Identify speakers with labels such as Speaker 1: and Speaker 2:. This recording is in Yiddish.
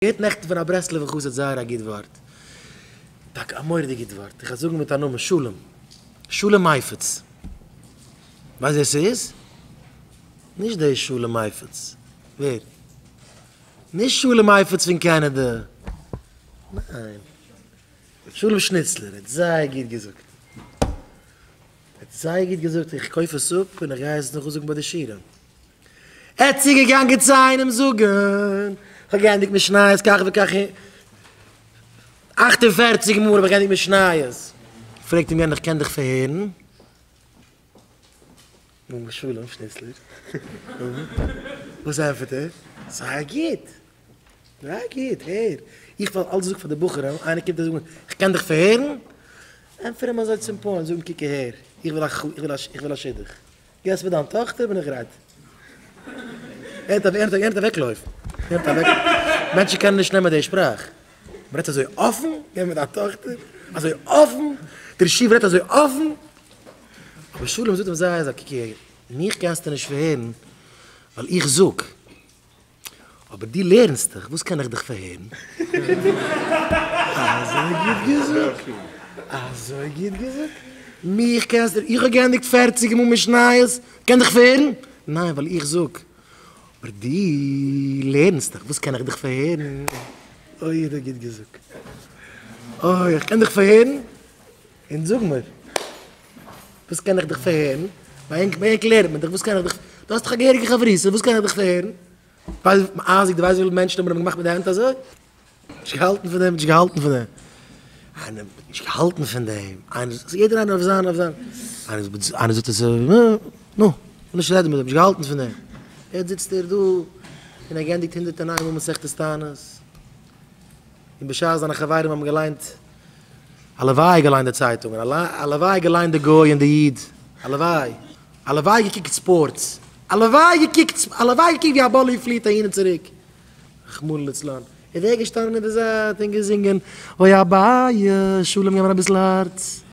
Speaker 1: געהערט נעכטן פון א ברסלב'ער חסיד זייער א גוט ווארט, טאקע א מורא'דיג גוט ווארט, איך וועל זאגן מיט א נאמען, שלום, שלום מייפעץ, ווייסט ווער ס'איז? נישט דער שלום מייפעץ, ווער? נישט שלום מייפעץ פון קענעדע, ניין, שלום שניצלער האט זייער גוט געזאגט, האט זייער גוט געזאגט, איך קויף עס אפ און איך גיי עס נאכזאגן ביי די שיעורים. ער האט צוגעגאנגען צו איינעם זאגן, כ'האב געענדיגט משניות כך וכך 48 מאל האב איך געענדיגט משניות. פרעגט אים יענער איך קען דיך פארהערן? נו, שלום שניצלער. וואס ענטפערט ער? זייער גוט! זייער גוט, הער, איך וואלט אלץ געזאגט פאר די בחורים, איינער קומט און זאגט מיר, איך קען דיך פארהערן? ענטפער אים אזוי צום point, זאג אים קוק אהער, איך וויל א איך וויל א שידוך. געסט מיר דיין טאכטער בין איך גרייט. ער וועט אוועקלויפן. מענטשן קענען נישט נעמען די שפראך. מ'רעדט אזוי אפן, געב מיר דיין טאכטער, אזוי אפן, דער ישיבה רעדט אזוי אפן. אבער שלום זאגט אים זייער אזוי, קוק אהער, מיך קענסטו נישט פארהערן ווייל איך זאג. אבער דו לערנסט דאך, וואס קען איך דיך פארהערן? אזוי גוט געזאגט! אזוי גוט געזאגט! מיך קענסטו, איך האב געענדיגט פערציג מאל משניות, קען דיך פארהערן? ניין, ווייל איך זאג. אבער דו לערנסט דאך, וואס קען איך דיך פארהערן? אוי האט ער גוט געזאגט! אוי, איך קען דיך פארהערן? און זאג מיר, וואס קען איך דיך פארהערן? ביי ענק ביי ענק לערנט מען דאך, וואס קען איך דיך, דו האסט דאך א געהעריגע חברותא, וואס קען איך דיך פארהערן? אייזיק, דו ווייסט וויפיל מענטשן האבן אים געמאכט מיט די הענט אזוי? נישט געהאלטן פון דעם, נישט געהאלטן פון דעם. איינער האט נישט געהאלטן פון דעם, איינער, יעדער איינער אויף זיין, אויף זיין. איינער זאגט עס, נו, נישט רעדן מיט דעם, נישט געהאלטן פון דעם. יעצט זיצט ער דא און ער געענדיגט 101 מאל מסכת תענית. און בשעת זיינע חברים האבן געליינט, הלוואי געליינט די צייטונגען, הלוואי געליינט די גוי און די איד, הלוואי, הלוואי געקוקט ספארטס, הלוואי געקוקט, הלוואי געקוקט ווי א באלי פליעט אהין און צוריק, רחמנא לצלן, איז ער געשטאנען אין די זייט און געזינגען, אוי אביי, שלום געב מיר אביסל הארץ.